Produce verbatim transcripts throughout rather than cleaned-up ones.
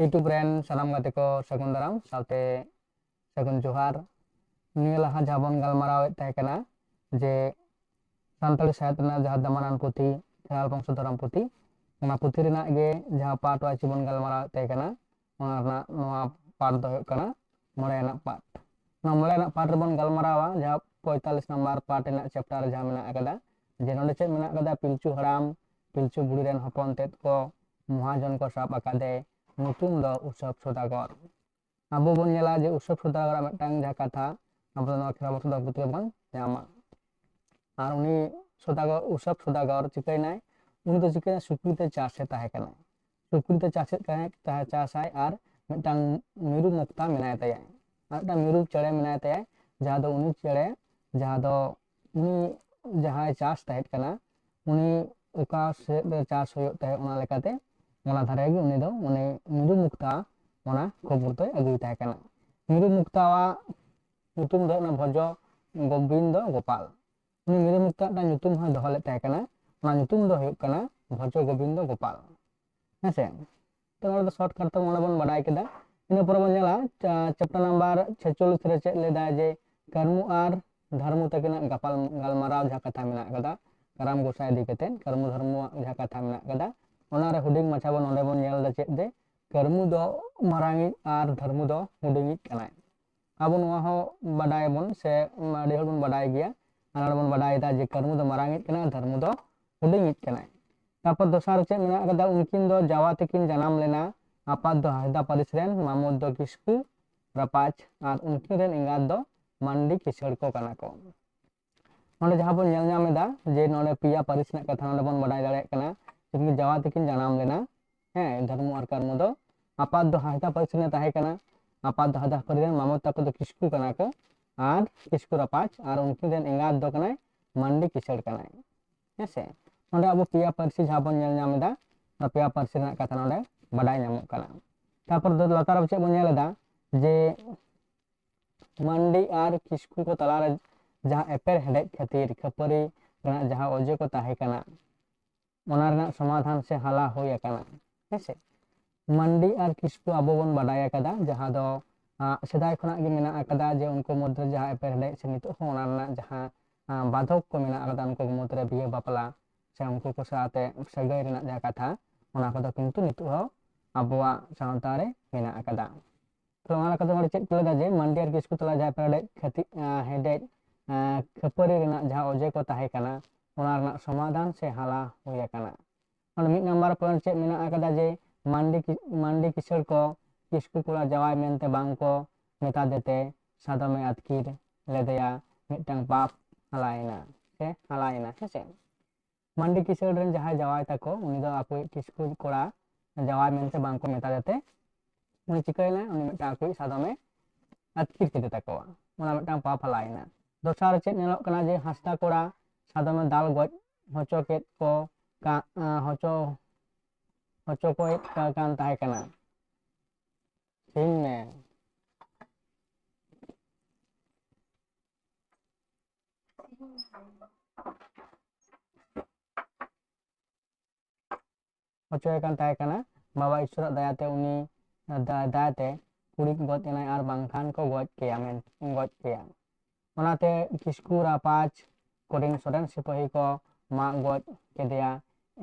YouTube ᱨᱮᱱ ᱥᱟᱱᱟᱢ ᱜᱟᱛᱮ ᱠᱚ ᱥᱟᱹᱜᱩᱱ ᱫᱟᱨᱟᱢ ᱥᱟᱶᱛᱮ ᱥᱟᱹᱜᱩᱱ ᱡᱚᱦᱟᱨ᱾ ᱱᱤᱭᱟᱹ ᱞᱟᱦᱟ ᱡᱟᱦᱟᱸ ᱵᱚᱱ ᱜᱟᱞᱢᱟᱨᱟᱣᱮᱫ ᱛᱟᱦᱮᱸ ᱠᱟᱱᱟ ᱡᱮ ᱥᱟᱱᱛᱟᱲᱤ ᱥᱟᱶᱦᱮᱫ ᱨᱮᱱᱟᱜ ᱡᱟᱦᱟᱸ ᱫᱟᱢᱟᱱᱟᱱ ᱯᱩᱛᱷᱤ, ᱠᱷᱮᱨᱣᱟᱞ ᱵᱚᱝᱥᱚ ᱫᱷᱚᱨᱚᱢ ᱯᱩᱛᱷᱤ, ᱚᱱᱟ ᱯᱩᱛᱷᱤ ᱨᱮᱱᱟᱜ ᱜᱮ ᱡᱟᱦᱟᱸ ᱯᱟᱨᱴ ᱣᱟᱭᱤᱡ ᱵᱚᱱ ᱜᱟᱞᱢᱟᱨᱟᱣᱮᱫ ᱛᱟᱦᱮᱸ ᱠᱟᱱᱟ, ᱚᱱᱟ ᱨᱮᱱᱟᱜ ᱱᱚᱣᱟ ᱯᱟᱨᱴ ᱫᱚ ᱦᱩᱭᱩᱜ ᱠᱟᱱᱟ ᱢᱚᱬᱮ ᱟᱱᱟᱜ ᱯᱟᱨᱴ᱾ ᱱᱚᱣᱟ ᱢᱚᱬᱮ ᱟᱱᱟᱜ ᱯᱟᱨᱴ ᱨᱮᱵᱚᱱ ᱜᱟᱞᱢᱟᱨᱟᱣᱟ ᱡᱟᱦᱟᱸ ᱯᱚᱸᱭᱛᱟᱞᱞᱤᱥ ᱱᱟᱢᱵᱟᱨ ᱯᱟᱨᱴ ᱨᱮᱱᱟᱜ ᱪᱮᱯᱴᱟᱨ ᱨᱮ ᱡᱟᱦᱟᱸ ᱢᱮᱱᱟᱜ ᱟᱠᱟᱫᱟ, ᱡᱮ ᱱᱚᱰᱮ ᱪᱮᱫ ᱢᱮᱱᱟᱜ ᱟᱠᱟᱫᱟ, ᱯᱤᱞᱪᱩ ᱦᱟᱲᱟᱢ ᱯᱤᱞᱪᱩ ᱵᱩᱲᱦᱤ ᱨᱮᱱ ᱦᱚᱯᱚᱱ ᱛᱮᱫ ᱠᱚ ᱢᱚᱦᱟᱡᱚᱱ ᱠᱚ ᱥᱟᱵ ᱟᱠᱟᱫᱮ, ᱧᱩᱛᱩᱢ ᱫᱚ ᱩᱥᱚᱵ ᱥᱚᱫᱟᱜᱚᱨ᱾ ᱟᱵᱚ ᱵᱚᱱ ᱧᱮᱞᱟ ᱡᱮ ᱩᱥᱚᱵ ᱥᱚᱫᱟᱜᱚᱨᱟᱜ ᱢᱤᱫᱴᱟᱝ ᱡᱟᱦᱟᱸ ᱠᱟᱛᱷᱟ ᱟᱵᱚ ᱫᱚ ᱱᱚᱣᱟ ᱠᱷᱮᱨᱣᱟᱞ ᱵᱚᱝᱥᱚ ᱫᱷᱚᱨᱚᱢ ᱯᱩᱛᱷᱤ ᱨᱮᱵᱚᱱ ᱧᱟᱢᱟ᱾ ᱟᱨ ᱩᱱᱤ ᱥᱚᱫᱟᱜᱚᱨ, ᱩᱥᱚᱵ ᱥᱚᱫᱟᱜᱚᱨ ᱪᱤᱠᱟᱹᱭᱮᱱᱟᱭ? ᱩᱱᱤ ᱫᱚ ᱪᱤᱠᱟᱹᱭᱮᱱᱟ, ᱥᱩᱠᱨᱤ ᱛᱮ ᱪᱟᱥᱮ ᱛᱟᱦᱮᱸ ᱠᱟᱱᱟ᱾ ᱥᱩᱠᱨᱤ ᱛᱮ ᱪᱟᱥᱮᱫ ᱛᱟᱦᱮᱸ, ᱛᱟᱦᱮᱸ ᱪᱟᱥᱟᱭ ᱟᱨ ᱢᱤᱫᱴᱟᱝ ᱢᱤᱨᱩ ᱢᱩᱠᱛᱟ ᱢᱮᱱᱟᱭ ᱛᱟᱭᱟ, ᱟᱨ ᱢᱤᱫᱴᱟᱝ ᱢᱤᱨᱩ ᱪᱮᱬᱮ ᱢᱮᱱᱟᱭ ᱛᱟᱭᱟ, ᱡᱟᱦᱟᱸ ᱫᱚ ᱩᱱᱤ ᱪᱮᱬᱮ, ᱡᱟᱦᱟᱸ ᱫᱚ ᱩᱱᱤ ᱡᱟᱦᱟᱸᱭ ᱪᱟᱥ ᱛᱟᱦᱮᱸᱫ ᱠᱟᱱᱟ, ᱩᱱᱤ ᱚᱠᱟ ᱥᱮᱫ ᱨᱮ ᱪᱟᱥ ᱦᱩᱭᱩᱜ ᱛᱟᱦᱮᱸᱫ, ᱚᱱᱟ ᱞᱮᱠᱟᱛᱮ ᱚᱱᱟ ᱫᱷᱟᱨᱮ ᱜᱮ ᱩᱱᱤ ᱫᱚ ᱩᱱᱤ ᱢᱤᱨᱩ ᱢᱩᱠᱛᱟ ᱚᱱᱟ ᱠᱷᱚᱵᱚᱨ ᱫᱚᱭ ᱟᱹᱜᱩᱭ ᱛᱟᱦᱮᱸ ᱠᱟᱱᱟ᱾ ᱢᱤᱨᱩ ᱢᱩᱠᱛᱟᱣᱟᱜ ᱧᱩᱛᱩᱢ ᱫᱚ ᱚᱱᱟ ᱵᱷᱚᱡᱚ ᱜᱳᱵᱤᱱᱫᱚ ᱜᱳᱯᱟᱞ᱾ ᱩᱱᱤ ᱢᱤᱨᱩ ᱢᱩᱠᱛᱟ ᱢᱤᱫᱴᱟᱝ ᱧᱩᱛᱩᱢ ᱦᱚᱸᱭ ᱫᱚᱦᱚ ᱞᱮᱫ ᱛᱟᱦᱮᱸ ᱠᱟᱱᱟ, ᱚᱱᱟ ᱧᱩᱛᱩᱢ ᱫᱚ ᱦᱩᱭᱩᱜ ᱠᱟᱱᱟ ᱵᱷᱚᱡᱚ ᱜᱳᱵᱤᱱᱫᱚ ᱜᱳᱯᱟᱞ᱾ ᱦᱮᱸᱥᱮ? ᱛᱚ ᱱᱚᱰᱮ ᱫᱚ ᱥᱚᱨᱴᱠᱟᱴ ᱛᱮ ᱚᱸᱰᱮ ᱵᱚᱱ ᱵᱟᱰᱟᱭ ᱠᱮᱫᱟ᱾ ᱤᱱᱟᱹ ᱯᱚᱨᱮ ᱵᱚᱱ ᱧᱮᱞᱟ ᱪᱮᱯᱴᱟᱨ ᱱᱟᱢᱵᱟᱨ ᱪᱷᱮᱪᱚᱞᱞᱤᱥ ᱨᱮ ᱪᱮᱫ ᱞᱟᱹᱭ ᱫᱟᱭ ᱡᱮ ᱠᱟᱹᱨᱢᱩ ᱟᱨ ᱫᱷᱟᱨᱢᱩ ᱛᱟᱹᱠᱤᱱᱟᱜ ᱜᱟᱯᱟᱞ ᱜᱟᱞᱢᱟᱨᱟᱣ ᱡᱟᱦᱟᱸ ᱠᱟᱛᱷᱟ ᱢᱮᱱᱟᱜ ᱟᱠᱟᱫᱟ, ᱠᱟᱨᱟᱢ ᱜᱚᱸᱥᱟᱭ ᱤᱫᱤ ᱠᱟᱛᱮ ᱠᱟᱹᱨᱢᱩ ᱫᱷᱟᱨᱢᱩᱣᱟᱜ ᱡᱟᱦᱟᱸ ᱠᱟᱛᱷᱟ ᱢᱮᱱᱟᱜ ᱟᱠᱟᱫᱟ, ᱚᱱᱟᱨᱮ ᱦᱩᱰᱤᱧ ᱢᱟᱪᱷᱟ ᱵᱚᱱ ᱱᱚᱰᱮ ᱵᱚᱱ ᱧᱮᱞ ᱮᱫᱟ ᱪᱮᱫ ᱡᱮ ᱠᱟᱹᱨᱢᱩ ᱫᱚ ᱢᱟᱨᱟᱝᱤᱡ ᱟᱨ ᱫᱷᱟᱨᱢᱩ ᱫᱚ ᱦᱩᱰᱤᱧᱤᱡ ᱠᱟᱱᱟᱭ᱾ ᱟᱵᱚ ᱱᱚᱣᱟ ᱦᱚᱸ ᱵᱟᱰᱟᱭᱟᱵᱚᱱ ᱥᱮ ᱟᱹᱰᱤ ᱦᱚᱲ ᱵᱚᱱ ᱵᱟᱰᱟᱭ ᱜᱮᱭᱟ᱾ ᱟᱨ ᱱᱚᱰᱮ ᱵᱚᱱ ᱵᱟᱰᱟᱭᱮᱫᱟ ᱡᱮ ᱠᱟᱹᱨᱢᱩ ᱫᱚ ᱢᱟᱨᱟᱝᱤᱡ ᱠᱟᱱᱟᱭ, ᱫᱷᱟᱨᱢᱩ ᱫᱚ ᱦᱩᱰᱤᱧᱤᱡ ᱠᱟᱱᱟᱭ᱾ ᱛᱟᱨᱯᱚᱨ ᱫᱚᱥᱟᱨ ᱪᱮᱫ ᱢᱮᱱᱟᱜ ᱟᱠᱟᱫᱟ? ᱩᱱᱠᱤᱱ ᱫᱚ ᱡᱟᱣᱟ ᱛᱮᱠᱤᱱ ᱡᱟᱱᱟᱢ ᱞᱮᱱᱟ᱾ ᱟᱯᱟᱛ ᱫᱚ ᱦᱟᱸᱥᱫᱟ ᱯᱟᱹᱨᱤᱥ ᱨᱮᱱ, ᱢᱟᱢᱚᱛ ᱫᱚ ᱠᱤᱥᱠᱩ ᱨᱟᱯᱟᱡᱽ, ᱟᱨ ᱩᱱᱠᱤᱱ ᱨᱮᱱ ᱮᱸᱜᱟᱛ ᱫᱚ ᱢᱟᱱᱰᱤ ᱠᱤᱥᱟᱹᱲ ᱠᱚ ᱠᱟᱱᱟ ᱠᱚ᱾ ᱱᱚᱰᱮ ᱡᱟᱦᱟᱸ ᱵᱚᱱ ᱧᱮᱞ ᱧᱟᱢ ᱮᱫᱟ ᱡᱮ ᱱᱚᱰᱮ ᱯᱮᱭᱟ ᱯᱟᱹᱨᱤᱥ ᱨᱮᱱᱟᱜ ᱠᱟᱛᱷᱟ ᱱᱚᱰᱮ ᱵᱚᱱ ᱵᱟᱰᱟᱭ ᱫᱟᱲᱮᱭᱟᱜ ᱠᱟᱱᱟ᱾ ᱩᱱᱠᱤᱱ ᱡᱟᱣᱟ ᱛᱮᱠᱤᱱ ᱡᱟᱱᱟᱢ ᱞᱮᱱᱟ, ᱦᱮᱸ, ᱫᱷᱚᱨᱢᱚ ᱟᱨ ᱠᱟᱨᱢᱚ ᱫᱚ᱾ ᱟᱯᱟᱛ ᱫᱚ ᱦᱟᱸᱥᱫᱟ ᱯᱟᱹᱨᱤᱥ ᱨᱮᱱᱮ ᱛᱟᱦᱮᱸ ᱠᱟᱱᱟ, ᱟᱯᱟᱛ ᱫᱚ ᱦᱟᱸᱥᱫᱟ ᱯᱟᱹᱨᱤᱥ ᱨᱮᱱ, ᱢᱟᱢᱚ ᱛᱟᱠᱚ ᱫᱚ ᱠᱤᱥᱠᱩ ᱠᱟᱱᱟ ᱠᱚ, ᱟᱨ ᱠᱤᱥᱠᱩ ᱨᱟᱯᱟᱡᱽ, ᱟᱨ ᱩᱱᱠᱤᱱ ᱨᱮᱱ ᱮᱸᱜᱟᱛ ᱫᱚ ᱠᱟᱱᱟᱭ ᱢᱟᱱᱰᱤ ᱠᱤᱥᱟᱹᱲ ᱠᱟᱱᱟᱭ᱾ ᱦᱮᱸᱥᱮ, ᱱᱚᱰᱮ ᱟᱵᱚ ᱯᱮᱭᱟ ᱯᱟᱹᱨᱥᱤ ᱡᱟᱦᱟᱸ ᱵᱚᱱ ᱧᱮᱞ ᱧᱟᱢ ᱮᱫᱟ, ᱚᱱᱟ ᱯᱮᱭᱟ ᱯᱟᱹᱨᱥᱤ ᱨᱮᱱᱟᱜ ᱠᱟᱛᱷᱟ ᱱᱚᱰᱮ ᱵᱟᱰᱟᱭ ᱧᱟᱢᱚᱜ ᱠᱟᱱᱟ᱾ ᱛᱟᱨᱯᱚᱨ ᱫᱚ ᱞᱟᱛᱟᱨ ᱨᱮ ᱪᱮᱫ ᱵᱚᱱ ᱧᱮᱞ ᱮᱫᱟ ᱡᱮ ᱢᱟᱱᱰᱤ ᱟᱨ ᱠᱤᱥᱠᱩ ᱠᱚ ᱛᱟᱞᱟᱨᱮ ᱡᱟᱦᱟᱸ ᱮᱯᱮᱨ ᱦᱮᱸᱰᱮᱡ ᱠᱷᱟᱹᱛᱤᱨ ᱠᱷᱟᱹᱯᱟᱹᱨᱤ ᱨᱮᱱᱟᱜ ᱡᱟᱦᱟᱸ ᱚᱡᱮ ᱠᱚ ᱛᱟᱦᱮᱸ ᱠᱟᱱᱟ, ᱚᱱᱟ ᱨᱮᱱᱟᱜ ᱥᱚᱢᱟᱫᱷᱟᱱ ᱥᱮ ᱦᱟᱞᱟ ᱦᱩᱭ ᱟᱠᱟᱱᱟ᱾ ᱦᱮᱸᱥᱮ, ᱢᱟᱱᱰᱤ ᱟᱨ ᱠᱤᱥᱠᱩ ᱟᱵᱚ ᱵᱚᱱ ᱵᱟᱰᱟᱭ ᱟᱠᱟᱫᱟ, ᱡᱟᱦᱟᱸ ᱫᱚ ᱟᱸ, ᱥᱮᱫᱟᱭ ᱠᱷᱚᱱᱟᱜ ᱜᱮ ᱢᱮᱱᱟᱜ ᱟᱠᱟᱫᱟ, ᱡᱮ ᱩᱱᱠᱩ ᱢᱚᱫᱽᱫᱷᱮ ᱡᱟᱦᱟᱸ ᱮᱯᱮᱨᱦᱮᱸᱰᱮᱡ ᱥᱮ ᱱᱤᱛᱚᱜ ᱦᱚᱸ ᱚᱱᱟ ᱨᱮᱱᱟᱜ ᱡᱟᱦᱟᱸ ᱟᱸ, ᱵᱟᱫᱷᱚᱠ ᱠᱚ ᱢᱮᱱᱟᱜ ᱟᱠᱟᱫᱟ, ᱩᱱᱠᱩ ᱠᱚ ᱢᱚᱫᱽᱫᱷᱮ ᱨᱮ ᱵᱤᱦᱟᱹ ᱵᱟᱯᱞᱟ ᱥᱮ ᱩᱱᱠᱩ ᱠᱚ ᱥᱟᱶᱛᱮ ᱥᱟᱹᱜᱟᱹᱭ ᱨᱮᱱᱟᱜ ᱡᱟᱦᱟᱸ ᱠᱟᱛᱷᱟ, ᱚᱱᱟ ᱠᱚᱫᱚ ᱠᱤᱱᱛᱩ ᱱᱤᱛᱚᱜ ᱦᱚᱸ ᱟᱵᱚᱣᱟᱜ ᱥᱟᱶᱛᱟ ᱨᱮ ᱢᱮᱱᱟᱜ ᱟᱠᱟᱫᱟ᱾ ᱛᱚ ᱚᱱᱟ ᱞᱮᱠᱟᱛᱮ ᱱᱚᱰᱮ ᱪᱮᱫ ᱠᱚ ᱞᱟᱹᱭᱫᱟ, ᱡᱮ ᱢᱟᱱᱰᱤ ᱟᱨ ᱠᱤᱥᱠᱩ ᱛᱟᱞᱟ ᱡᱟᱦᱟᱸ ᱮᱯᱮᱨᱦᱮᱸᱰᱮᱡ ᱠᱷᱟᱹᱛᱤ-, ᱟᱸ, ᱦᱮᱰᱮᱡ, ᱟᱸ, ᱠᱷᱟᱹᱯᱟᱹᱨᱤ ᱨᱮᱱᱟᱜ ᱡᱟᱦᱟᱸ ᱚᱡᱮ ᱠᱚ ᱛᱟᱦᱮᱸ ᱠᱟᱱᱟ, ᱚᱱᱟ ᱨᱮᱱᱟᱜ ᱥᱚᱢᱟᱫᱷᱟᱱ ᱥᱮ ᱦᱟᱞᱟ ᱦᱩᱭ ᱟᱠᱟᱱᱟ᱾ ᱱᱚᱰᱮ ᱢᱤᱫ ᱱᱟᱢᱵᱟᱨ ᱯᱚᱭᱮᱱᱴ ᱪᱮᱫ ᱢᱮᱱᱟᱜ ᱟᱠᱟᱫᱟ, ᱡᱮ ᱢᱟᱱᱰᱤ ᱠᱤ-, ᱢᱟᱱᱰᱤ ᱠᱤᱥᱟᱹᱲ ᱠᱚ ᱠᱤᱥᱠᱩ ᱠᱚᱲᱟ ᱡᱟᱶᱟᱭ ᱢᱮᱱᱛᱮ ᱵᱟᱝ ᱠᱚ ᱢᱮᱛᱟ ᱫᱮᱛᱮ ᱥᱟᱫᱚᱢᱮ ᱟᱹᱛᱠᱤᱨ ᱞᱮᱫᱮᱭᱟ, ᱢᱤᱫᱴᱟᱝ ᱯᱟᱯ ᱦᱟᱞᱟᱭᱮᱱᱟ ᱥᱮ ᱦᱟᱞᱟᱭᱮᱱᱟ, ᱦᱮᱸᱥᱮ? ᱢᱟᱱᱰᱤ ᱠᱤᱥᱟᱹᱲ ᱨᱮᱱ ᱡᱟᱦᱟᱸᱭ ᱡᱟᱶᱟᱭ ᱛᱟᱠᱚ, ᱩᱱᱤ ᱫᱚ ᱟᱠᱚᱭᱤᱡ ᱠᱤᱥᱠᱩ ᱠᱚᱲᱟ ᱡᱟᱶᱟᱭ ᱢᱮᱱᱛᱮ ᱵᱟᱝ ᱠᱚ ᱢᱮᱛᱟ ᱫᱮᱛᱮ, ᱩᱱᱤ ᱪᱤᱠᱟᱹᱭᱮᱱᱟᱭ? ᱩᱱᱤ ᱢᱤᱫᱴᱟᱝ ᱟᱠᱚᱭᱤᱡ ᱥᱟᱫᱚᱢᱮ ᱟᱹᱛᱠᱤᱨ ᱠᱮᱫᱮ ᱛᱟᱠᱚᱣᱟ, ᱚᱱᱟ ᱢᱤᱫᱴᱟᱝ ᱯᱟᱯ ᱦᱟᱞᱟᱭᱮᱱᱟ᱾ ᱫᱚᱥᱟᱨ ᱪᱮᱫ ᱧᱮᱞᱚᱜ ᱠᱟᱱᱟ, ᱡᱮ ᱦᱟᱸᱥᱫᱟ ᱠᱚᱲᱟ ᱥᱟᱫᱚᱢᱮ ᱫᱟᱞ ᱜᱚᱡ ᱦᱚᱪᱚ ᱠᱮᱫ ᱠᱚ ᱠᱟ-, ᱟᱸ, ᱦᱚᱪᱚ, ᱦᱚᱪᱚ ᱠᱚᱭᱮᱫ ᱠᱟ-, ᱠᱟᱱ ᱛᱟᱦᱮᱸ ᱠᱟᱱᱟ᱾ ᱥᱤᱧ ᱢᱮ᱾ ᱦᱚᱪᱚᱭᱮ ᱠᱟᱱ ᱛᱟᱦᱮᱸ ᱠᱟᱱᱟ᱾ ᱵᱟᱵᱟ ᱤᱥᱚᱨᱟᱜ ᱫᱟᱭᱟᱛᱮ ᱩᱱᱤ, ᱫᱟ-, ᱫᱟᱭᱟᱛᱮ ᱠᱩᱲᱤᱫ ᱜᱚᱫ ᱮᱱᱟᱭ ᱟᱨ ᱵᱟᱝᱠᱷᱟᱱ ᱠᱚ ᱜᱚᱡ ᱠᱮᱭᱟ ᱢᱮᱱ, ᱜᱚᱡ ᱠᱮᱭᱟ᱾ ᱚᱱᱟᱛᱮ ᱠᱤᱥᱠᱩ ᱨᱟᱯᱟᱡᱽ ᱠᱚᱨᱮᱱ ᱥᱚᱨᱮᱱ ᱥᱤᱯᱟᱹᱦᱤ ᱠᱚ ᱢᱟᱜ ᱜᱚᱡ ᱠᱮᱫᱮᱭᱟ᱾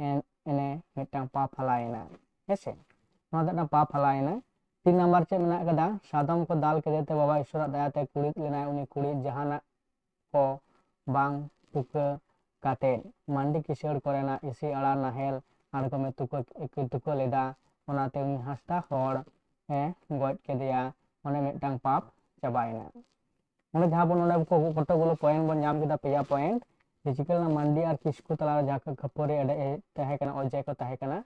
ᱮᱱ-, ᱮᱱᱮ ᱢᱤᱫᱴᱟᱝ ᱯᱟᱯ ᱦᱟᱞᱟᱭᱮᱱᱟ᱾ ᱦᱮᱸᱥᱮ? ᱱᱚᱣᱟ ᱫᱚ ᱢᱤᱫᱴᱟᱝ ᱯᱟᱯ ᱦᱟᱞᱟᱭᱮᱱᱟ᱾ ᱛᱤᱱ ᱱᱟᱢᱵᱟᱨ ᱪᱮᱫ ᱢᱮᱱᱟᱜ ᱟᱠᱟᱫᱟ? ᱥᱟᱫᱚᱢ ᱠᱚ ᱫᱟᱞ ᱠᱮᱫᱮ ᱛᱮ ᱵᱟᱵᱟ ᱤᱥᱚᱨᱟᱜ ᱫᱟᱭᱟᱛᱮ ᱠᱩᱲᱤᱫ ᱞᱮᱱᱟᱭ᱾ ᱩᱱᱤ ᱠᱩᱲᱤᱫ ᱡᱟᱦᱟᱱᱟᱜ ᱠᱚ ᱵᱟᱝ ᱛᱩᱠᱟᱹ ᱠᱟᱛᱮᱫ ᱢᱟᱱᱰᱤ ᱠᱤᱥᱟᱹᱲ ᱠᱚᱨᱮᱱᱟᱜ ᱤᱥᱤ ᱟᱲᱟ ᱱᱟᱦᱮᱞ ᱟᱬᱜᱚᱢᱮ ᱛᱩᱠᱟᱹ, ᱛᱩᱠᱟᱹ ᱞᱮᱫᱟ᱾ ᱚᱱᱟᱛᱮ ᱩᱱᱤ ᱦᱟᱸᱥᱫᱟ ᱦᱚᱲ ᱮ ᱜᱚᱡ ᱠᱮᱫᱮᱭᱟ᱾ ᱚᱱᱮ ᱢᱤᱫᱴᱟᱝ ᱯᱟᱯ ᱪᱟᱵᱟᱭᱮᱱᱟ᱾ ᱚᱸᱰᱮ ᱡᱟᱦᱟᱸ ᱵᱚᱱ, ᱚᱸᱰᱮ ᱠᱚ-, ᱠᱚᱛᱚᱠ ᱜᱩᱞᱳ ᱯᱚᱭᱮᱱᱴ ᱵᱚᱱ ᱧᱟᱢ ᱠᱮᱫᱟ, ᱯᱮᱭᱟ ᱯᱚᱭᱮᱱᱴ, ᱡᱮ ᱪᱤᱠᱟᱹ ᱞᱮᱱᱟ ᱢᱟᱱᱰᱤ ᱟᱨ ᱠᱤᱥᱠᱩ ᱛᱟᱞᱟᱨᱮ ᱡᱟᱦᱟᱸ ᱠᱷᱟᱹᱯᱟᱹᱨᱤ ᱮᱲᱮ ᱛᱟᱦᱮᱸ ᱠᱟᱱᱟ, ᱚᱡᱮ ᱠᱚ ᱛᱟᱦᱮᱸ ᱠᱟᱱᱟ,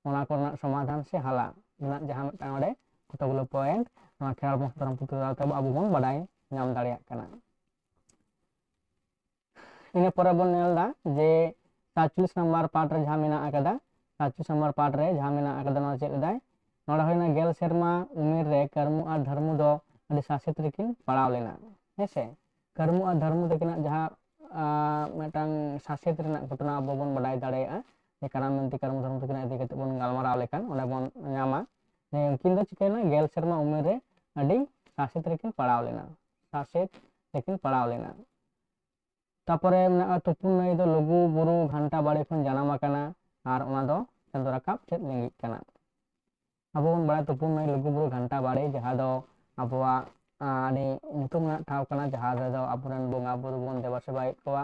ᱚᱱᱟ ᱠᱚᱨᱮᱱᱟᱜ ᱥᱚᱢᱟᱫᱷᱟᱱ ᱥᱮ ᱦᱟᱞᱟ ᱨᱮᱱᱟᱜ ᱡᱟᱦᱟᱸ ᱢᱤᱫᱴᱟᱝ ᱚᱸᱰᱮ ᱠᱚᱛᱚᱠ ᱜᱩᱞᱳ ᱯᱚᱭᱮᱱᱴ ᱱᱚᱣᱟ ᱠᱷᱮᱨᱣᱟᱲ ᱵᱚᱝᱥᱚ ᱫᱷᱚᱨᱚᱢ ᱯᱩᱛᱷᱤ ᱛᱟᱞᱟ ᱛᱮ ᱟᱵᱚ ᱵᱚᱱ ᱵᱟᱰᱟᱭ ᱧᱟᱢ ᱫᱟᱲᱮᱭᱟᱜ ᱠᱟᱱᱟ᱾ ᱤᱱᱟᱹ ᱯᱚᱨᱮ ᱵᱚᱱ ᱧᱮᱞ ᱮᱫᱟ ᱡᱮ ᱥᱟᱛᱪᱚᱞᱞᱤᱥ ᱱᱟᱢᱵᱟᱨ ᱯᱟᱴ ᱨᱮ ᱡᱟᱦᱟᱸ ᱢᱮᱱᱟᱜ ᱟᱠᱟᱫᱟ, ᱥᱟᱛᱪᱚᱞᱞᱤᱥ ᱱᱟᱢᱵᱟᱨ ᱯᱟᱴ ᱨᱮ ᱡᱟᱦᱟᱸ ᱢᱮᱱᱟᱜ ᱟᱠᱟᱫᱟ, ᱱᱚᱣᱟ ᱪᱮᱫ ᱞᱮᱫᱟᱭ? ᱱᱚᱰᱮ ᱦᱩᱭᱱᱟ ᱜᱮᱞ ᱥᱮᱨᱢᱟ ᱩᱢᱮᱨ ᱨᱮ ᱠᱟᱹᱨᱢᱩ ᱟᱨ ᱫᱷᱟᱹᱨᱢᱩ ᱫᱚ ᱟᱹᱰᱤ ᱥᱟᱥᱮᱛ ᱨᱮᱠᱤᱱ ᱯᱟᱲᱟᱣ ᱞᱮᱱᱟ᱾ ᱦᱮᱸᱥᱮ? ᱠᱟᱹᱨᱢᱩ ᱟᱨ ᱫᱷᱟᱹᱨᱢᱩ ᱛᱟᱹᱠᱤᱱᱟᱜ ᱡᱟᱦᱟᱸ, ᱟᱸ, ᱢᱤᱫᱴᱟᱝ ᱥᱟᱥᱮᱛ ᱨᱮᱱᱟᱜ ᱜᱷᱚᱴᱚᱱᱟ ᱟᱵᱚ ᱵᱚᱱ ᱵᱟᱰᱟᱭ ᱫᱟᱲᱮᱭᱟᱜᱼᱟ, ᱡᱮ ᱠᱟᱨᱟᱢ ᱵᱤᱱᱛᱤ ᱠᱟᱨᱟᱢ ᱫᱷᱚᱨᱚᱢ ᱛᱟᱹᱠᱤᱱᱟᱜ ᱤᱫᱤ ᱠᱟᱛᱮ ᱵᱚᱱ ᱜᱟᱞᱢᱟᱨᱟᱣ ᱞᱮᱠᱷᱟᱱ, ᱚᱸᱰᱮ ᱵᱚᱱ ᱧᱟᱢᱟ ᱡᱮ ᱩᱱᱠᱤᱱ ᱫᱚ ᱪᱤᱠᱟᱹᱭᱮᱱᱟ, ᱜᱮᱞ ᱥᱮᱨᱢᱟ ᱩᱢᱮᱨ ᱨᱮ ᱟᱹᱰᱤ ᱥᱟᱥᱮᱛ ᱨᱮᱠᱤᱱ ᱯᱟᱲᱟᱣ ᱞᱮᱱᱟ, ᱥᱟᱥᱮᱛ ᱨᱮᱠᱤᱱ ᱯᱟᱲᱟᱣ ᱞᱮᱱᱟ᱾ ᱛᱟᱯᱚᱨᱮ ᱢᱮᱱᱟᱜᱼᱟ, ᱛᱩᱯᱩᱱ ᱱᱟᱹᱭ ᱫᱚ ᱞᱩᱜᱩ ᱵᱩᱨᱩ ᱜᱷᱟᱱᱴᱟ ᱵᱟᱲᱮ ᱠᱷᱚᱱ ᱡᱟᱱᱟᱢ ᱟᱠᱟᱱᱟ ᱟᱨ ᱚᱱᱟ ᱫᱚ ᱪᱟᱸᱫᱳ ᱨᱟᱠᱟᱵ ᱥᱮᱫ ᱞᱤᱸᱜᱤᱜ ᱠᱟᱱᱟ᱾ ᱟᱵᱚ ᱵᱚᱱ ᱵᱟᱲᱟᱭᱟ, ᱛᱩᱯᱩᱱ ᱱᱟᱹᱭ ᱞᱩᱜᱩ ᱵᱩᱨᱩ ᱜᱷᱟᱱᱴᱟ ᱵᱟᱲᱮ, ᱡᱟᱦᱟᱸ ᱫᱚ ᱟᱵᱚᱣᱟᱜ, ᱟᱸ, ᱟᱹᱰᱤ ᱧᱩᱛᱩᱢ ᱨᱮᱱᱟᱜ ᱴᱷᱟᱶ ᱠᱟᱱᱟ, ᱡᱟᱦᱟᱸ ᱨᱮᱫᱚ ᱟᱵᱚᱨᱮᱱ ᱵᱚᱸᱜᱟ ᱵᱩᱨᱩ ᱵᱚᱱ ᱫᱮᱵᱟ ᱥᱮᱵᱟᱭᱮᱫ ᱠᱚᱣᱟ᱾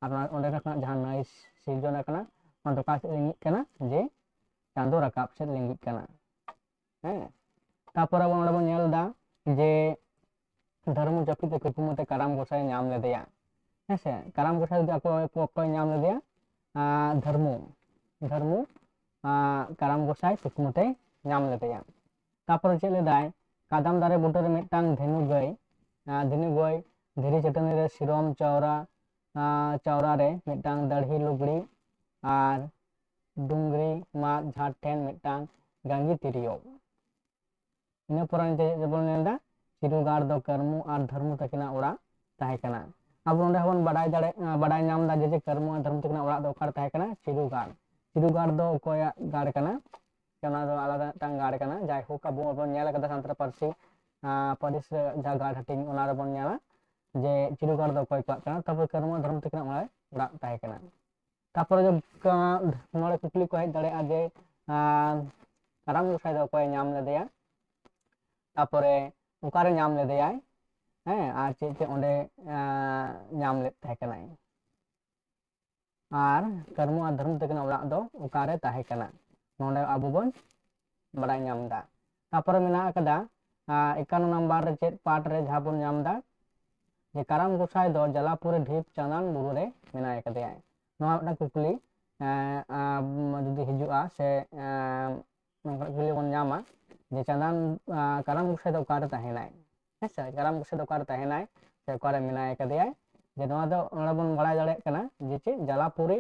ᱟᱨ ᱚᱱᱟ, ᱚᱸᱰᱮ ᱠᱷᱚᱱᱟᱜ ᱡᱟᱦᱟᱸ ᱱᱟᱹᱭ ᱥᱤᱨᱡᱚᱱ ᱟᱠᱟᱱᱟ, ᱚᱱᱟ ᱫᱚ ᱚᱠᱟ ᱥᱮᱫ ᱞᱤᱸᱜᱤᱜ ᱠᱟᱱᱟ? ᱡᱮ ᱪᱟᱸᱫᱳ ᱨᱟᱠᱟᱵ ᱥᱮᱫ ᱞᱤᱸᱜᱤᱜ ᱠᱟᱱᱟ᱾ ᱦᱮᱸ, ᱛᱟᱯᱚᱨ ᱟᱵᱚ ᱚᱸᱰᱮ ᱵᱚᱱ ᱧᱮᱞ ᱮᱫᱟ ᱡᱮ ᱫᱷᱚᱨᱢᱚ ᱡᱟᱹᱯᱤᱫ ᱨᱮ ᱠᱩᱠᱢᱩ ᱛᱮ ᱠᱟᱨᱟᱢ ᱜᱚᱸᱥᱟᱭ ᱧᱟᱢ ᱞᱮᱫᱮᱭᱟ᱾ ᱦᱮᱸ ᱥᱮ, ᱠᱟᱨᱟᱢ ᱜᱚᱸᱥᱟᱭ ᱡᱩᱫᱤ ᱟᱠᱚ, ᱚᱠᱚᱭ ᱧᱟᱢ ᱞᱮᱫᱮᱭᱟ? ᱟᱸ, ᱫᱷᱚᱨᱢᱚ, ᱫᱷᱚᱨᱢᱚ, ᱟᱸ, ᱠᱟᱨᱟᱢ ᱜᱚᱸᱥᱟᱭ ᱠᱩᱠᱢᱩ ᱛᱮ ᱧᱟᱢ ᱞᱮᱫᱮᱭᱟ᱾ ᱛᱟᱯᱚᱨᱮ ᱪᱮᱫ ᱞᱮᱫᱟᱭ? ᱠᱟᱫᱟᱢ ᱫᱟᱨᱮ ᱵᱩᱴᱟᱹ ᱨᱮ ᱢᱤᱫᱴᱟᱝ ᱫᱷᱮᱱᱩ ᱜᱟᱹᱭ, ᱟᱸ, ᱫᱷᱮᱱᱩ ᱜᱟᱹᱭ, ᱫᱷᱤᱨᱤ ᱪᱟᱹᱴᱟᱹᱱᱤ ᱨᱮ ᱥᱤᱨᱚᱢ ᱪᱟᱣᱨᱟ, ᱟᱸ, ᱪᱟᱣᱨᱟ ᱨᱮ ᱢᱤᱫᱴᱟᱝ ᱫᱟᱹᱲᱦᱤ ᱞᱩᱜᱽᱲᱤ ᱟᱨ ᱰᱩᱝᱨᱤ ᱢᱟᱫ ᱡᱷᱟᱲ ᱴᱷᱮᱱ ᱢᱤᱫᱴᱟᱝ ᱜᱟᱸᱜᱤ ᱛᱤᱨᱭᱳ᱾ ᱤᱱᱟᱹ ᱯᱚᱨᱮ ᱱᱤᱛᱚᱜ ᱪᱮᱫ ᱵᱚᱱ ᱧᱮᱞ ᱮᱫᱟ? ᱪᱤᱨᱩ ᱜᱟᱲ ᱫᱚ ᱠᱟᱹᱨᱢᱩ ᱟᱨ ᱫᱷᱟᱹᱨᱢᱩ ᱛᱟᱹᱠᱤᱱᱟᱜ ᱚᱲᱟᱜ ᱛᱟᱦᱮᱸ ᱠᱟᱱᱟ᱾ ᱟᱵᱚ ᱱᱚᱰᱮ ᱦᱚᱸᱵᱚᱱ ᱵᱟᱰᱟᱭ ᱫᱟᱲᱮ-, ᱵᱟᱰᱟᱭ ᱧᱟᱢ ᱮᱫᱟ ᱡᱮ, ᱡᱮ ᱠᱟᱹᱨᱢᱩ ᱟᱨ ᱫᱷᱟᱹᱨᱢᱩ ᱛᱟᱹᱠᱤᱱᱟᱜ ᱚᱲᱟᱜ ᱫᱚ ᱚᱠᱟᱨᱮ ᱛᱟᱦᱮᱸ ᱠᱟᱱᱟ? ᱪᱤᱨᱩ ᱜᱟᱲ᱾ ᱪᱤᱨᱩ ᱜᱟᱲ ᱫᱚ ᱚᱠᱚᱭᱟᱜ ᱜᱟᱲ ᱠᱟᱱᱟ? ᱚᱱᱟ ᱫᱚ ᱟᱞᱟᱫᱟ ᱢᱤᱫᱴᱟᱝ ᱜᱟᱲ ᱠᱟᱱᱟ᱾ ᱡᱟᱭᱦᱳᱠ, ᱟᱵᱚ ᱵᱚᱱ ᱧᱮᱞ ᱟᱠᱟᱫᱟ ᱥᱟᱱᱛᱟᱲ ᱯᱟᱹᱨᱥᱤ, ᱟᱸ, ᱯᱟᱹᱨᱤᱥ ᱨᱮ ᱡᱟᱦᱟᱸ ᱜᱟᱲ ᱦᱟᱹᱴᱤᱧ, ᱚᱱᱟ ᱨᱮᱵᱚᱱ ᱧᱮᱞᱟ ᱡᱮ ᱪᱤᱨᱩ ᱜᱟᱲ ᱫᱚ ᱚᱠᱚᱭ ᱠᱚᱣᱟᱜ ᱠᱟᱱᱟ᱾ ᱛᱟᱨᱯᱚᱨᱮ ᱠᱟᱹᱨᱢᱩ ᱟᱨ ᱫᱷᱟᱹᱨᱢᱩ ᱛᱟᱹᱠᱤᱱᱟᱜ ᱚᱲᱟᱜ, ᱚᱲᱟᱜ ᱛᱟᱦᱮᱸ ᱠᱟᱱᱟ᱾ ᱛᱟᱯᱚᱨᱮ ᱡᱚ-, ᱠᱟ-, ᱱᱚᱰᱮ ᱠᱩᱠᱞᱤ ᱠᱚ ᱦᱮᱡ ᱫᱟᱲᱮᱭᱟᱜᱼᱟ ᱡᱮ, ᱟᱸ, ᱠᱟᱨᱟᱢ ᱜᱚᱸᱥᱟᱭ ᱫᱚ ᱚᱠᱚᱭᱮ ᱧᱟᱢ ᱞᱮᱫᱮᱭᱟ? ᱛᱟᱯᱚᱨᱮ ᱚᱠᱟᱨᱮ ᱧᱟᱢ ᱞᱮᱫᱮᱭᱟᱭ? ᱦᱮᱸ, ᱟᱨ ᱪᱮᱫ ᱪᱮᱫ ᱚᱸᱰᱮ, ᱟᱸ, ᱧᱟᱢ ᱞᱮᱫ ᱛᱟᱦᱮᱸ ᱠᱟᱱᱟᱭ? ᱟᱨ ᱠᱟᱹᱨᱢᱩ ᱟᱨ ᱫᱷᱟᱹᱨᱢᱩ ᱛᱟᱹᱠᱤᱱᱟᱜ ᱚᱲᱟᱜ ᱫᱚ ᱚᱠᱟᱨᱮ ᱛᱟᱦᱮᱸ ᱠᱟᱱᱟ? ᱱᱚᱰᱮ ᱟᱵᱚ ᱵᱚᱱ ᱵᱟᱲᱟᱭ ᱧᱟᱢ ᱮᱫᱟ᱾ ᱛᱟᱯᱚᱨᱮ ᱢᱮᱱᱟᱜ ᱟᱠᱟᱫᱟ, ᱟᱸ, ᱮᱠᱟᱱᱱᱚ ᱱᱟᱢᱵᱟᱨ ᱨᱮ ᱪᱮᱫ ᱯᱟᱴ ᱨᱮ ᱡᱟᱦᱟᱸ ᱵᱚᱱ ᱧᱟᱢ ᱮᱫᱟ ᱡᱮ ᱠᱟᱨᱟᱢ ᱜᱚᱸᱥᱟᱭ ᱫᱚ ᱡᱟᱞᱟᱯᱩᱨᱤ ᱰᱷᱤᱯ ᱪᱟᱸᱫᱟᱱ ᱵᱩᱨᱩ ᱨᱮ ᱢᱮᱱᱟᱭ ᱟᱠᱟᱫᱮᱭᱟ᱾ ᱱᱚᱣᱟ ᱢᱤᱫᱴᱟᱝ ᱠᱩᱠᱞᱤ, ᱮᱸ, ᱟᱸ, ᱡᱩᱫᱤ ᱦᱤᱡᱩᱜᱼᱟ ᱥᱮ, ᱮᱸ, ᱱᱚᱝᱠᱟᱱᱟᱜ ᱠᱩᱠᱞᱤ ᱵᱚᱱ ᱧᱟᱢᱟ ᱡᱮ ᱪᱟᱸᱫᱟᱱ, ᱟᱸ, ᱠᱟᱨᱟᱢ ᱜᱚᱸᱥᱟᱭ ᱫᱚ ᱚᱠᱟᱨᱮ ᱛᱟᱦᱮᱱᱟᱭ? ᱦᱮᱸ ᱥᱮ, ᱠᱟᱨᱟᱢ ᱜᱚᱸᱥᱟᱭ ᱫᱚ ᱚᱠᱟᱨᱮ ᱛᱟᱦᱮᱱᱟᱭ ᱥᱮ ᱚᱠᱟᱨᱮ ᱢᱮᱱᱟᱭ ᱟᱠᱟᱫᱮᱭᱟᱭ? ᱡᱮ ᱱᱚᱣᱟ ᱫᱚ ᱱᱚᱰᱮ ᱵᱚᱱ ᱵᱟᱲᱟᱭ ᱫᱟᱲᱮᱭᱟᱜ ᱠᱟᱱᱟ ᱡᱮ ᱪᱮᱫ ᱡᱟᱞᱟᱯᱩᱨᱤ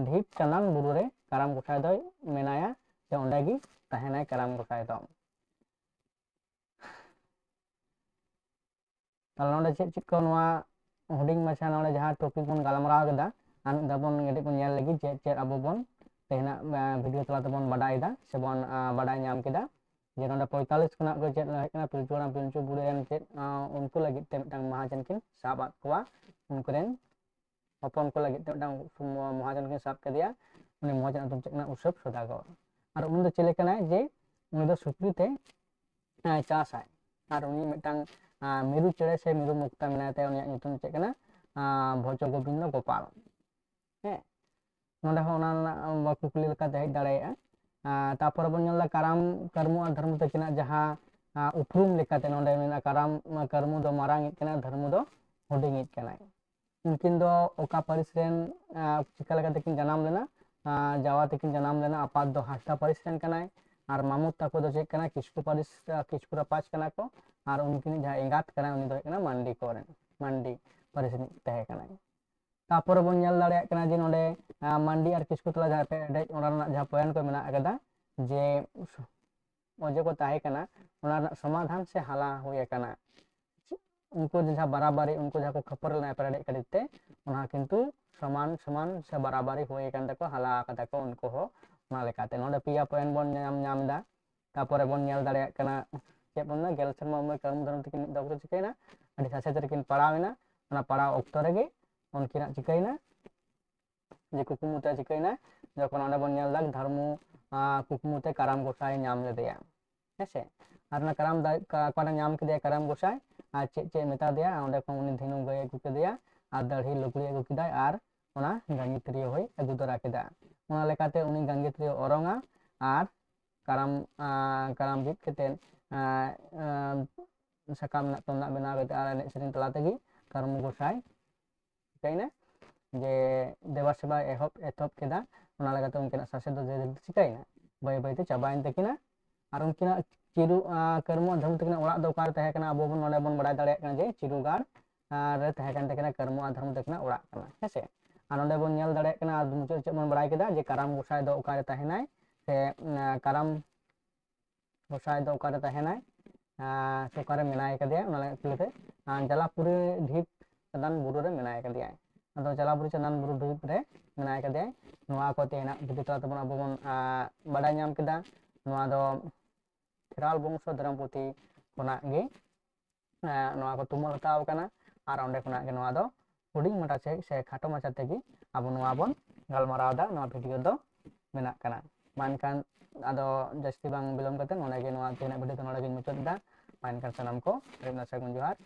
ᱰᱷᱤᱯ ᱪᱟᱸᱫᱟᱱ ᱵᱩᱨᱩ ᱨᱮ ᱠᱟᱨᱟᱢ ᱜᱚᱸᱥᱟᱭ ᱫᱚᱭ ᱢᱮᱱᱟᱭᱟ, ᱥᱮ ᱚᱸᱰᱮ ᱜᱮ ᱛᱟᱦᱮᱱᱟᱭ ᱠᱟᱨᱟᱢ ᱜᱚᱸᱥᱟᱭ ᱫᱚ᱾ ᱛᱟᱦᱞᱮ ᱱᱚᱰᱮ ᱪᱮᱫ ᱪᱮᱫ ᱠᱚ ᱱᱚᱣᱟ ᱦᱩᱰᱤᱧ ᱢᱟᱪᱷᱟ ᱱᱚᱰᱮ ᱡᱟᱦᱟᱸ topic ᱵᱚᱱ ᱜᱟᱞᱢᱟᱨᱟᱣ ᱠᱮᱫᱟ, ᱟᱨ ᱢᱤᱫ ᱫᱷᱟᱣ ᱵᱚᱱ ᱠᱟᱹᱴᱤᱡ ᱵᱚᱱ ᱧᱮᱞ ᱞᱮᱜᱮ ᱪᱮᱫ ᱪᱮᱫ ᱟᱵᱚ ᱵᱚᱱ ᱛᱮᱦᱮᱧᱟᱜ ᱵᱷᱤᱰᱤᱭᱳ ᱛᱟᱞᱟ ᱛᱮᱵᱚᱱ ᱵᱟᱰᱟᱭ ᱮᱫᱟ ᱥᱮᱵᱚᱱ ᱵᱟᱰᱟᱭ ᱧᱟᱢ ᱠᱮᱫᱟ ᱡᱮ ᱱᱚᱰᱮ ᱯᱚᱸᱭᱛᱟᱞᱞᱤᱥ ᱠᱷᱚᱱᱟᱜ ᱜᱮ ᱪᱮᱫ ᱦᱮᱡ ᱠᱟᱱᱟ, ᱯᱤᱞᱪᱩ ᱦᱟᱲᱟᱢ ᱯᱤᱞᱪᱩ ᱵᱩᱲᱦᱤ ᱨᱮᱱ ᱪᱮᱫ ᱩᱱᱠᱩ ᱞᱟᱹᱜᱤᱫ ᱛᱮ ᱢᱤᱫᱴᱟᱝ ᱢᱚᱦᱟᱡᱚᱱ ᱠᱤᱱ ᱥᱟᱵ ᱟᱫ ᱠᱚᱣᱟ, ᱩᱱᱠᱩ ᱨᱮᱱ ᱦᱚᱯᱚᱱ ᱠᱚ ᱞᱟᱹᱜᱤᱫ ᱛᱮ ᱢᱤᱫᱴᱟᱝ ᱢᱚᱦᱟᱡᱚᱱ ᱠᱤᱱ ᱥᱟᱵ ᱠᱮᱫᱮᱭᱟ᱾ ᱩᱱᱤ ᱢᱚᱦᱟᱡᱚᱱ ᱧᱩᱛᱩᱢ ᱪᱮᱫ ᱠᱟᱱᱟ? ᱩᱥᱚᱵ ᱥᱚᱫᱟᱜᱚᱨ᱾ ᱟᱨ ᱩᱱᱤ ᱫᱚ ᱪᱮᱫ ᱞᱮᱠᱟᱱᱟᱭ ᱡᱮ ᱩᱱᱤ ᱫᱚ ᱥᱩᱠᱨᱤ ᱛᱮ ᱪᱟᱥᱟᱭ᱾ ᱟᱨ ᱩᱱᱤ ᱢᱤᱫᱴᱟᱝ ᱢᱤᱨᱩ ᱪᱮᱬᱮ ᱥᱮ ᱢᱤᱨᱩ ᱢᱩᱠᱛᱟ ᱢᱮᱱᱟᱭ ᱛᱟᱭᱟ, ᱩᱱᱤᱭᱟᱜ ᱧᱩᱛᱩᱢ ᱪᱮᱫ ᱠᱟᱱᱟ? ᱵᱷᱚᱡᱚ ᱜᱳᱵᱤᱱᱫᱚ ᱜᱳᱯᱟᱞ᱾ ᱦᱮᱸ, ᱱᱚᱰᱮ ᱦᱚᱸ ᱚᱱᱟ ᱨᱮᱱᱟᱜ ᱠᱩᱠᱞᱤ ᱞᱮᱠᱟᱛᱮ ᱦᱮᱡ ᱫᱟᱲᱮᱭᱟᱜᱼᱟ᱾ ᱛᱟᱨᱯᱚᱨᱮ ᱵᱚᱱ ᱧᱮᱞ ᱮᱫᱟ ᱠᱟᱨᱟᱢ, ᱠᱟᱹᱨᱢᱩ ᱟᱨ ᱫᱷᱟᱹᱨᱢᱩ ᱛᱟᱹᱠᱤᱱᱟᱜ ᱡᱟᱦᱟᱸ ᱩᱯᱨᱩᱢ ᱞᱮᱠᱟᱛᱮ ᱱᱚᱰᱮ ᱢᱮᱱᱟᱜᱼᱟ, ᱠᱟᱨᱟᱢ, ᱠᱟᱹᱨᱢᱩ ᱫᱚ ᱢᱟᱨᱟᱝ ᱤᱡ ᱠᱟᱱᱟᱭ, ᱫᱷᱟᱹᱨᱢᱩ ᱫᱚ ᱦᱩᱰᱤᱧ ᱤᱡ ᱠᱟᱱᱟᱭ᱾ ᱩᱱᱠᱤᱱ ᱫᱚ ᱚᱠᱟ ᱯᱟᱹᱨᱤᱥ ᱨᱮᱱ, ᱪᱤᱠᱟ ᱞᱮᱠᱟᱛᱮ ᱠᱤᱱ ᱡᱟᱱᱟᱢ ᱞᱮᱱᱟ? ᱡᱟᱣᱟ ᱛᱮᱠᱤᱱ ᱡᱟᱱᱟᱢ ᱞᱮᱱᱟ᱾ ᱟᱯᱟᱛ ᱫᱚ ᱦᱟᱸᱥᱫᱟ ᱯᱟᱹᱨᱤᱥ ᱨᱮᱱ ᱠᱟᱱᱟᱭ ᱟᱨ ᱢᱟᱢᱚ ᱛᱟᱠᱚ ᱫᱚ ᱪᱮᱫ ᱠᱟᱱᱟ? ᱠᱤᱥᱠᱩ ᱯᱟᱹᱨᱤᱥ, ᱠᱤᱥᱠᱩ ᱨᱟᱯᱟᱡᱽ ᱠᱟᱱᱟ ᱠᱚ᱾ ᱟᱨ ᱩᱱᱠᱤᱱᱤᱡ ᱡᱟᱦᱟᱸ ᱮᱸᱜᱟᱛ ᱠᱟᱱᱟᱭ, ᱩᱱᱤ ᱫᱚ ᱦᱩᱭᱩᱜ ᱠᱟᱱᱟ ᱢᱟᱱᱰᱤ ᱠᱚᱨᱮᱱ, ᱢᱟᱱᱰᱤ ᱯᱟᱹᱨᱤᱥ ᱨᱤᱱᱤᱡ ᱛᱟᱦᱮᱸ ᱠᱟᱱᱟᱭ᱾ ᱛᱟᱯᱚᱨᱮ ᱵᱚᱱ ᱧᱮᱞ ᱫᱟᱲᱮᱭᱟᱜ ᱠᱟᱱᱟ ᱡᱮ ᱱᱚᱰᱮ ᱢᱟᱱᱰᱤ ᱟᱨ ᱠᱤᱥᱠᱩ ᱛᱟᱞᱟ ᱡᱟᱦᱟᱸ ᱮᱯᱮᱨ ᱦᱮᱰᱮᱡ, ᱚᱱᱟ ᱨᱮᱱᱟᱜ ᱡᱟᱦᱟᱸ ᱯᱚᱭᱮᱱᱴ ᱠᱚ ᱢᱮᱱᱟᱜ ᱟᱠᱟᱫᱟ ᱡᱮ ᱚᱡᱮ ᱠᱚ ᱛᱟᱦᱮᱸ ᱠᱟᱱᱟ, ᱚᱱᱟ ᱨᱮᱱᱟᱜ ᱥᱚᱢᱟᱫᱷᱟᱱ ᱥᱮ ᱦᱟᱞᱟ ᱦᱩᱭ ᱟᱠᱟᱱᱟ᱾ ᱩᱱᱠᱩ ᱡᱟᱦᱟᱸ ᱵᱟᱨᱟᱵᱟᱨᱤ, ᱩᱱᱠᱩ ᱡᱟᱦᱟᱸ ᱠᱚ ᱠᱷᱟᱹᱯᱟᱹᱨᱤ ᱞᱮᱱᱟ ᱮᱯᱮᱨ ᱦᱮᱰᱮᱡ ᱠᱷᱟᱹᱛᱤᱨ ᱛᱮ, ᱚᱱᱟ ᱠᱤᱱᱛᱩ ᱥᱚᱢᱟᱱ ᱥᱚᱢᱟᱱ ᱥᱮ ᱵᱟᱨᱟᱵᱟᱨᱤ ᱦᱩᱭ ᱟᱠᱟᱱ ᱛᱟᱠᱚ, ᱦᱟᱞᱟ ᱟᱠᱟᱫᱟ ᱠᱚ ᱩᱱᱠᱩ ᱦᱚᱸ᱾ ᱚᱱᱟ ᱞᱮᱠᱟᱛᱮ ᱱᱚᱰᱮ ᱯᱮᱭᱟ ᱯᱚᱭᱮᱱᱴ ᱵᱚᱱ ᱧᱟᱢ, ᱧᱟᱢ ᱮᱫᱟ᱾ ᱛᱟᱯᱚᱨᱮ ᱵᱚᱱ ᱧᱮᱞ ᱫᱟᱲᱮᱭᱟᱜ ᱠᱟᱱᱟ, ᱪᱮᱫ ᱵᱚᱱ ᱢᱮᱱᱟ, ᱜᱮᱞ ᱥᱮᱨᱢᱟ ᱩᱢᱮᱨ ᱠᱟᱹᱨᱢᱩ ᱫᱷᱚᱨᱚᱢ ᱛᱟᱹᱠᱤᱱ ᱢᱤᱫ ᱫᱚ ᱠᱤᱱ ᱪᱤᱠᱟᱹᱭᱮᱱᱟ, ᱟᱹᱰᱤ ᱥᱟᱥᱮᱛ ᱨᱮᱠᱤᱱ ᱯᱟᱲᱟᱣ ᱮᱱᱟ᱾ ᱚᱱᱟ ᱯᱟᱲᱟᱣ ᱚᱠᱛᱚ ᱨᱮᱜᱮ ᱩᱱᱠᱤᱱᱟᱜ ᱪᱤᱠᱟᱹᱭᱮᱱᱟ, ᱡᱮ ᱠᱩᱠᱢᱩ ᱛᱮ ᱪᱤᱠᱟᱹᱭᱮᱱᱟ, ᱡᱚᱠᱷᱚᱱ ᱚᱸᱰᱮ ᱵᱚᱱ ᱧᱮᱞ ᱮᱫᱟ ᱫᱷᱚᱨᱢᱩ ᱠᱩᱠᱢᱩ ᱛᱮ ᱠᱟᱨᱟᱢ ᱜᱚᱸᱥᱟᱭ ᱧᱟᱢ ᱞᱮᱫᱮᱭᱟ, ᱦᱮᱸᱥᱮ᱾ ᱟᱨ ᱚᱱᱟ ᱠᱟᱨᱟᱢ ᱫᱟᱨᱮ ᱚᱠᱟᱨᱮ ᱧᱟᱢ ᱠᱮᱫᱮᱭᱟ ᱠᱟᱨᱟᱢ ᱜᱚᱸᱥᱟᱭ, ᱟᱨ ᱪᱮᱫ ᱪᱮᱫ ᱢᱮᱛᱟ ᱫᱮᱭᱟ, ᱚᱸᱰᱮ ᱠᱷᱚᱱ ᱩᱱᱤ ᱫᱷᱤᱱᱩ ᱜᱟᱹᱭ ᱟᱹᱜᱩ ᱠᱮᱫᱮᱭᱟ, ᱟᱨ ᱫᱟᱹᱲᱦᱤ ᱞᱩᱜᱽᱲᱤ ᱟᱹᱜᱩ ᱠᱮᱫᱟᱭ, ᱟᱨ ᱚᱱᱟ ᱜᱟᱸᱜᱤ ᱛᱤᱨᱭᱳ ᱦᱚᱸᱭ ᱟᱹᱜᱩ ᱛᱚᱨᱟ ᱠᱮᱫᱟ᱾ ᱚᱱᱟ ᱞᱮᱠᱟᱛᱮ ᱩᱱᱤ ᱜᱟᱸᱜᱤ ᱛᱤᱨᱭᱳ ᱚᱨᱚᱝᱟ ᱟᱨ ᱠᱟᱨᱟᱢ, ᱠᱟᱨᱟᱢ ᱵᱤᱫ ᱠᱟᱛᱮᱫ ᱥᱟᱠᱟᱢ ᱨᱮᱱᱟᱜ ᱛᱩᱢᱫᱟᱜ ᱵᱮᱱᱟᱣ ᱠᱟᱛᱮᱫ ᱟᱨ ᱮᱱᱮᱡ ᱥᱮᱨᱮᱧ ᱛᱟᱞᱟ ᱛᱮᱜᱮ ᱠᱟᱹᱨᱢᱩ ᱜᱚᱸᱥᱟᱭ ᱪᱤᱠᱟᱹᱭᱮᱱᱟ, ᱡᱮ ᱫᱮᱵᱟ ᱥᱮᱵᱟᱭ ᱮᱦᱚᱵ, ᱮᱛᱚᱦᱚᱵ ᱠᱮᱫᱟ᱾ ᱚᱱᱟ ᱞᱮᱠᱟᱛᱮ ᱩᱱᱠᱤᱱᱟᱜ ᱥᱟᱥᱮᱛ ᱫᱚ ᱫᱷᱤᱨᱮ ᱫᱷᱤᱨᱮ ᱪᱤᱠᱟᱹᱭᱮᱱᱟ, ᱵᱟᱹᱭ ᱵᱟᱹᱭᱛᱮ ᱪᱟᱵᱟᱭᱮᱱ ᱛᱟᱹᱠᱤᱱᱟ᱾ ᱟᱨ ᱩᱱᱠᱤᱱᱟᱜ ᱪᱤᱨᱩ, ᱠᱟᱹᱨᱢᱩ ᱟᱨ ᱫᱷᱟᱹᱨᱢᱩ ᱛᱟᱹᱠᱤᱱᱟᱜ ᱚᱲᱟᱜ ᱫᱚ ᱚᱠᱟᱨᱮ ᱛᱟᱦᱮᱸ ᱠᱟᱱᱟ? ᱟᱵᱚ ᱵᱚᱱ, ᱱᱚᱰᱮ ᱵᱚᱱ ᱵᱟᱲᱟᱭ ᱫᱟᱲᱮᱭᱟᱜ ᱠᱟᱱᱟ ᱡᱮ ᱪᱤᱨᱩᱜᱟᱲ ᱨᱮ ᱛᱟᱦᱮᱸ ᱠᱟᱱ ᱛᱟᱹᱠᱤᱱᱟ ᱠᱟᱹᱨᱢᱩ ᱟᱨ ᱫᱷᱟᱹᱨᱢᱩ ᱛᱟᱹᱠᱤᱱᱟᱜ ᱚᱲᱟᱜ ᱠᱟᱱᱟ, ᱦᱮᱸᱥᱮ᱾ ᱟᱨ ᱱᱚᱰᱮ ᱵᱚᱱ ᱧᱮᱞ ᱫᱟᱲᱮᱭᱟᱜ ᱠᱟᱱᱟ, ᱟᱨ ᱢᱩᱪᱟᱹᱫ ᱪᱮᱫ ᱵᱚᱱ ᱵᱟᱲᱟᱭ ᱠᱮᱫᱟ, ᱡᱮ ᱠᱟᱨᱟᱢ ᱜᱚᱸᱥᱟᱭ ᱫᱚ ᱚᱠᱟᱨᱮ ᱛᱟᱦᱮᱱᱟᱭ, ᱥᱮ ᱠᱟᱨᱟᱢ ᱜᱚᱸᱥᱟᱭ ᱫᱚ ᱚᱠᱟᱨᱮ ᱛᱟᱦᱮᱱᱟᱭ, ᱥᱮ ᱚᱠᱟᱨᱮ ᱢᱮᱱᱟᱭ ᱠᱟᱫᱮᱭᱟ, ᱚᱱᱟ ᱞᱟᱹᱜᱤᱫ ᱛᱮ ᱡᱟᱞᱟᱯᱩᱨᱤ ᱰᱷᱤᱯ ᱪᱮᱛᱟᱱ ᱵᱩᱨᱩ ᱨᱮ ᱢᱮᱱᱟᱭ ᱠᱟᱫᱮᱭᱟ᱾ ᱟᱫᱚ ᱪᱟᱞᱟᱣ ᱵᱩᱨᱩ ᱪᱟᱸᱫᱟᱱ ᱵᱩᱨᱩ ᱰᱷᱤᱯ ᱨᱮ ᱢᱮᱱᱟᱭ ᱠᱟᱫᱮᱭᱟ᱾ ᱱᱚᱣᱟ ᱠᱚ ᱛᱮᱦᱮᱧᱟᱜ ᱵᱷᱤᱰᱤᱭᱳ ᱛᱟᱞᱟ ᱛᱮᱵᱚᱱ ᱟᱵᱚ ᱵᱚᱱ ᱟᱸ, ᱵᱟᱰᱟᱭ ᱧᱟᱢ ᱠᱮᱫᱟ᱾ ᱱᱚᱣᱟ ᱫᱚ ᱠᱷᱮᱨᱣᱟᱞ ᱵᱚᱝᱥᱚ ᱫᱷᱚᱨᱚᱢ ᱯᱩᱛᱷᱤ ᱠᱷᱚᱱᱟᱜ ᱜᱮ ᱟᱸ, ᱱᱚᱣᱟ ᱠᱚ ᱛᱩᱢᱟᱹᱞ ᱦᱟᱛᱟᱣ ᱠᱟᱱᱟ᱾ ᱟᱨ ᱚᱸᱰᱮ ᱠᱷᱚᱱᱟᱜ ᱜᱮ ᱱᱚᱣᱟ ᱫᱚ ᱦᱩᱰᱤᱧ ᱢᱟᱪᱷᱟ ᱥᱮ, ᱥᱮ ᱠᱷᱟᱴᱚ ᱢᱟᱪᱷᱟ ᱛᱮᱜᱮ ᱟᱵᱚ ᱱᱚᱣᱟ ᱵᱚᱱ ᱜᱟᱞᱢᱟᱨᱟᱣ ᱮᱫᱟ, ᱱᱚᱣᱟ ᱵᱷᱤᱰᱤᱭᱳ ᱫᱚ ᱵᱮᱱᱟᱜ ᱠᱟᱱᱟ᱾ ᱢᱟ ᱮᱱᱠᱷᱟᱱ ᱟᱫᱚ ᱡᱟᱹᱥᱛᱤ ᱵᱟᱝ ᱵᱤᱞᱚᱢ ᱠᱟᱛᱮ ᱱᱚᱰᱮ ᱜᱮ ᱱᱚᱣᱟ ᱛᱮᱦᱮᱧᱟᱜ ᱵᱷᱤᱰᱤᱭᱳ ᱫᱚ ᱱᱚᱰᱮ ᱜᱤᱧ ᱢᱩᱪᱟᱹᱫ ᱮᱫᱟ᱾ ᱢᱟ ᱮᱱᱠᱷᱟᱱ ᱥᱟᱱᱟᱢ ᱠᱚ ᱟᱹᱰᱤ ᱟᱹᱰᱤ ᱥᱟᱹᱜᱩᱱ ᱡᱚᱦᱟᱨ᱾